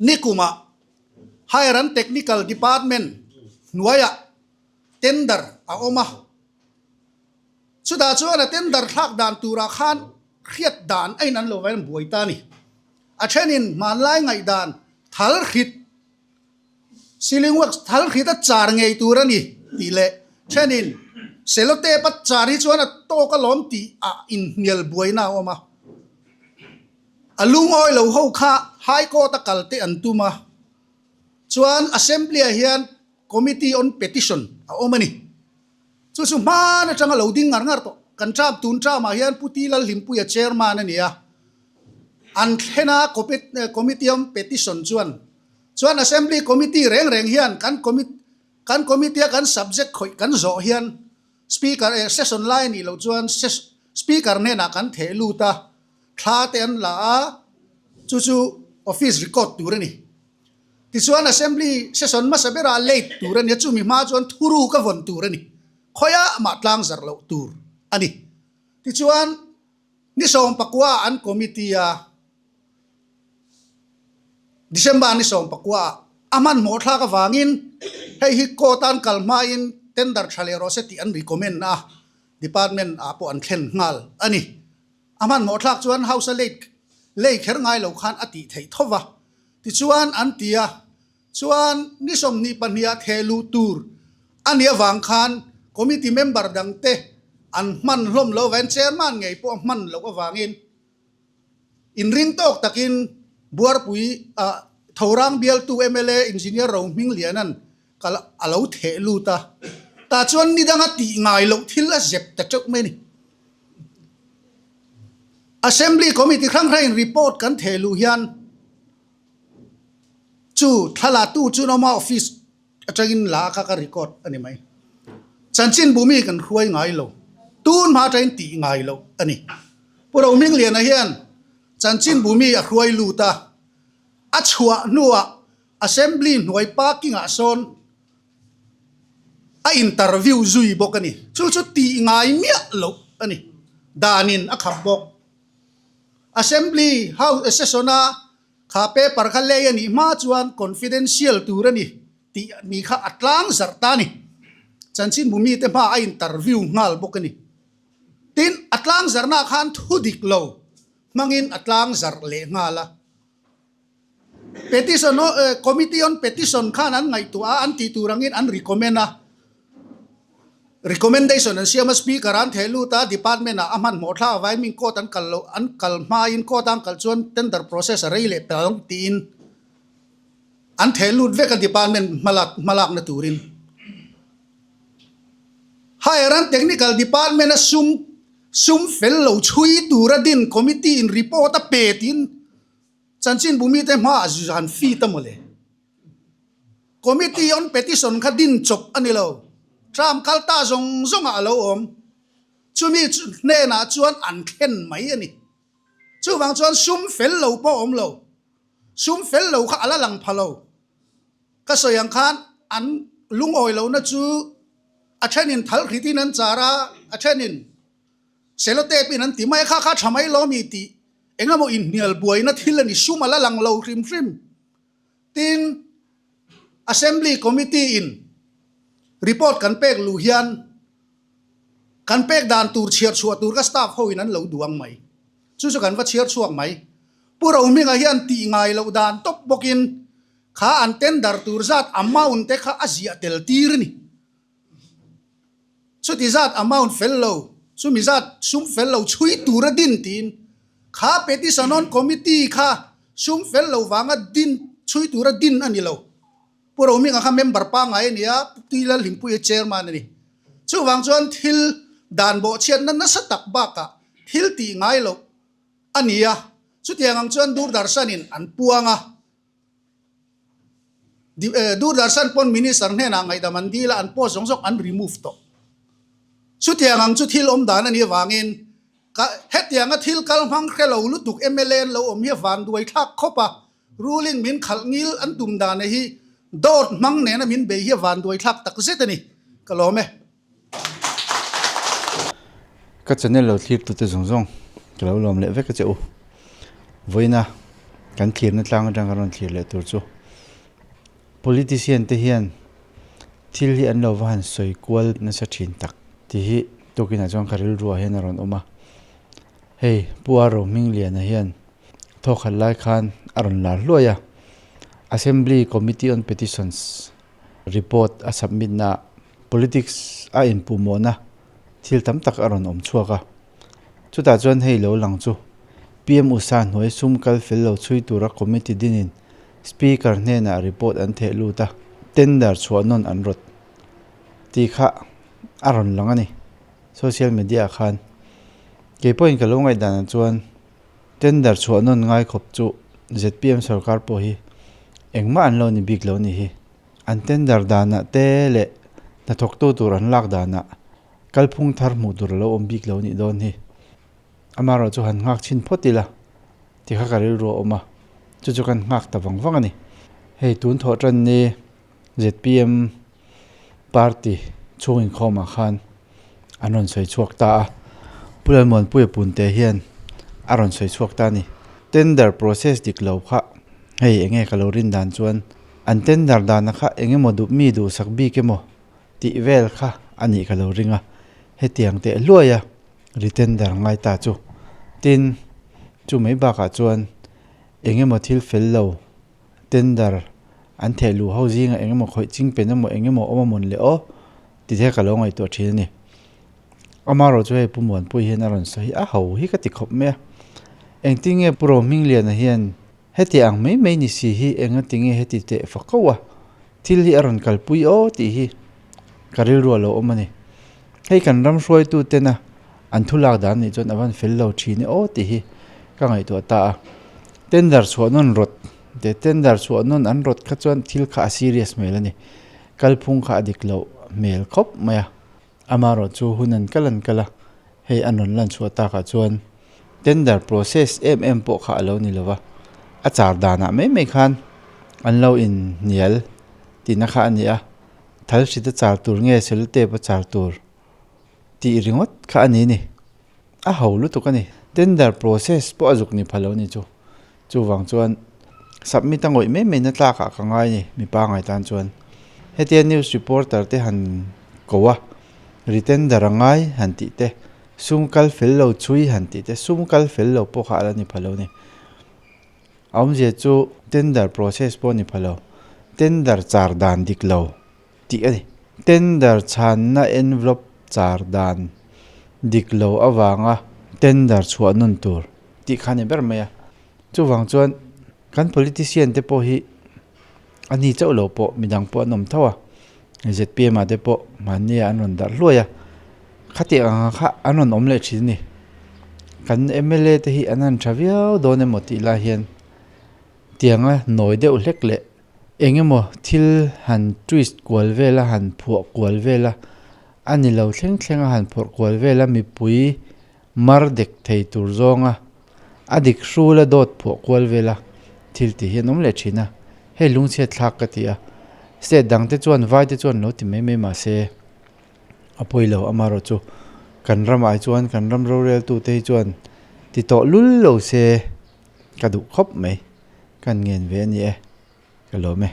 Nikumah Higher and Technical Department hnuaiah tender a awm a, chutah chuan a tender thlak dan turah khan hriat dan a in an lo vain buai ta a ni. A thenin hmanlai ngaihdan thal hrit, ceiling wax thal hrit a char ngei tur a ni tih leh thenin cellotape a char hi chuan a tawk alawm tih ah inhnial buaina a awm a. A lungawi lo ho kha High Court a kal te an tum a, chuan Assembly ah hian Committee on Petition a awm a ni. Chu chu hman atanga lo ding ngar ngar tawh. Kan term tun term ah hian Pu Ti Lalhlimpuia Chairman a ni a, an thlen a Committee on Petition chuan chuan Assembly Committee reng reng hian kan kan Committee a kan subject khawih kan zawh hian Speaker eh session lai a nih loh chuan Speaker hnenah kan theh lut a, thla te an la a, chu chu office record tur a ni. Tichuan Assembly session hmasa berah late tur a ni a, chumi hma chuan thuru ka vawn tur a ni, khawiah mah tlang zarh loh tur a ni. Tichuan ni 14 ah an committee a, December ni 14 ah a hmanhmawh thlak avangin hei hi court a an kal hmain tender tha leh rawh se tih an recommend a, department ah pawh an thlen nghal a ni. A hmanhmawh thlak chuan House a late lei kher ngai lo khan a tih theih tho va. Tichuan an ti a, chuan ni 22 ah theh luh tur a nih avang khan committee member dangte an hman hlawm lo avangin chairman ngei pawh a hman loh avangin inring tawk takin Buarpui ah Thorang bialtu mla Engineer Rohmingliana'n kal a lo theh lut a, tah chuan ni danga tih ngai loh thil a zep ta teuh mai a ni. Assembly Committee hrang hrangin report kan theh luh hian chu thla tu chu Noma office atangin la kha ka record a ni mai. Chanchin bumi kan hruai ngai lo, tun hma atangin tih ngai loh a ni. Pu Rohmingliana hian chanchin bumi a hruai lut a, a chhuah hnuah Assembly hnuai parking ah sawn a interview zui bawk a ni. Chu chu tih ngai miah loh a ni. Danin a khap bawk. Assembly house session a kha paper kha lei a nih hma chuan confidential tur a ni tih ni kha a tlang zarh ta a ni. Chanchinbu mite hma a interview nghal bawk a ni. Tin, a tlang zarhna khan thu dik lo hmangin a tlang zarh leh nghal a. Petition Committee on Petition khan an ngaihtuah a, an tih tur angin an recommend a, recommendation an siam a, Speaker an theh lut a, Department ah a hmanhmawh thlak avangin min court an kal loh, an kal hmain court a an kal chuan tender process a rei leh ta ang tiin an theh lut vek a Department hmalak hmalakna turin. Higher and Technical Department a sum sum fel lo chhui tura din committee in report a pe tiin Chanchinbu mite hmaah zan feet a mawle. Committee on Petition kha din chawp a ni lo. Term kal ta zawng zawngah a lo awm. Chumi hnenah chuan an thlen mai a ni. Chuvang chuan sum fel lo pawh a awm lo. Sum fel lo kha a la lang pha lo. Ka sawi ang khan an lungawi lohna chu a thenin thal hritin an char a, a thenin Sellotape in an ti mai a, kha kha tha mai lo mi tih engemaw inhnial buaina thil a ni sum a la lang lo hrim hrim. Tin, Assembly Committee in report kan pek luh hian kan pek dan tur chhiar chhuah tur ka staff ho in an lo duang mai. Chu chu kan va chhiar chhuak mai. Pu Rohminga hian tih ngai loh dan tawp bawkin kha an tender tur zat amount te kha a ziah tel tir a ni. Chuti zat amount fel lo, chumi zat sum fel lo chhui tura din tiin kha petition on committee kha sum fel lo vanga din chhui tura din a ni lo. Pu Rohminga kha member pangngai a ni a, Pu Tuilalhlimpuia chairman a ni. Chuvang chuan thil dan bawhchhiatna nasa tak bakah thil tih ngai loh a ni a, chutiang ang chuan Doordarshan-in an puang a. Doordarshan pawn Minister hnenah ngaihdam an dil a, an post zawng zawng an remove tawh. Chutiang ang chu thil awm dan a nih avangin ka hetianga thil kal hmang hre lo lutuk mla an lo awm hi a vanduai thlak khawp a, ruling min khalh ngil an tum dan hi dawt hmang nena min bei hi a vanduai thlak tak zet a ni. Ka lawm e. Ka channel lo thlir tute zawng zawng ka lo lawm leh vek a che u. Vawiina. Kan thlirna tlang atang kan rawn thlir leh tur chu politician te hian thil hi an lo va han sawi kual nasa thin tak tih hi tukinah chuan ka rilruah hian a rawn awm a. Hei Pu A Rohmingliana hian thawkhat lai khan a rawn lar hluai a, Assembly Committee on Petitions report a submit naah politics a inpuhmawhna thil tam tak a rawn awm chhuak a. Chutah chuan hei lo lang chu PM Usa hnuai sum kal fel lo chhui tura committee dinin Speaker hnenah report an theh lut a, tender chhuah nawn an rawt tih kha a rawn lang a ni. Social media ah khan kei pawhin ka lo ngaihdanah chuan tender chhuah nawn ngai khawp chu zpm sorkar pawh hi engmah an lo ni bik lo ni hi. An tender danah te leh hnathawktu tur an lak danah kalphung thar hmuh tur a lo awm bik lo nih dawn hi. Amaherawh chu han nghak chhin phawt ila ti kha ka rilru a awm a, chu chu kan nghak ta vang vang a ni. Hei tun thawh tan ni zpm party chhung inkhawmah khan an rawn sawi chhuak ta a, Pu Lalmuanpuia Punte hian a rawn sawi chhuak ta a ni. Tender process dik lo kha hei eng nge ka lo rin dan chuan an tender dana kha eng emaw duh mi duhsak bik emaw tih vel kha a nih ka lo ring a, hetiang teh hluai a ri tender ngai ta chu. Tin, chu mai bakah chuan eng emaw thil fel lo tender an theh luh ho zinga eng emaw khawih ching pen emaw eng emaw awm a mawn le aw ti te ka lo ngaihtuah thin a ni. Amaherawh chu hei Pu Muanpui hian a rawn sawi hi a ho hi ka ti khawp mai a. Engtin nge Pu Rohmingliana hian heti ang mai mai ni si hi engati nge heti teh fa ko a thil hi a rawn kalpui aw tih hi ka rilru a lo awm a ni. Hei kan ram hruaitu tena an thu lak dan nih chuan a van fel lo thin e aw tih hi ka ngaihtuah ta a. Tender chhuah nawn rawt te tender chhuah nawn an rawt kha chuan thil kha a serious hmel a ni. Kalphung kha a dik loh hmel khawp mai a. Amaherawh chu hun an kal an kal a, hei an rawn lan chhuah takah chuan tender process em em pawh kha a lo ni lo va, a char danah mai mai khan an lo inhnial tihna kha a ni a. Thal hrit a char tur nge selotep a char tur tih ringawt kha a ni ni. A ho lutuk a ni. Tender process pawh a zuk ni pha lo ni chu. Chuvang chuan submit a ngawih mai mai na tlakah ka ngai ni mipa ngai tan chuan. Hetia news reporter te han ko a, ri tender a ngai han tih te, sum kal fel lo chhui han tih te, sum kal fel lo pawh kha a la ni pha lo ni. A awmzia chu tender process pawh a ni pha lo, tender char dan dik lo tih a ni. Tender chhanna envelope char dan dik lo avanga tender chhuah nawn tur tih kha a ni ber mai a. Chuvang chuan kan politician te pawh hi a ni chauh lo pawh midang pawh an awm tho a, zpm ah te pawh mahni ah an rawn darh hluai a, khatiang ang kha an rawn awm leh thin a ni. Kan mla te hi an han tha viau dawn emaw tih lai hian tianga nawi deuh hlek leh eng emaw thil han twist kual vel a han phuah kual vel a, a ni lo thleng thleng a han phawrh kual vel a mipui mar dek thei tur zawnga a dik hrul a dawt phuah kual vel a thil tih hi an awm leh thin a, hei lungchhiat thlak ka ti a, state dang te chuan vai te chuan lo ti mai mai mah se a pawi lo amaherawh chu kan ramah hi chuan kan ram rorel tu te hi chuan ti tawh lul lo se ka duh khawp mai kan ngen ve a ni e ka lawm e.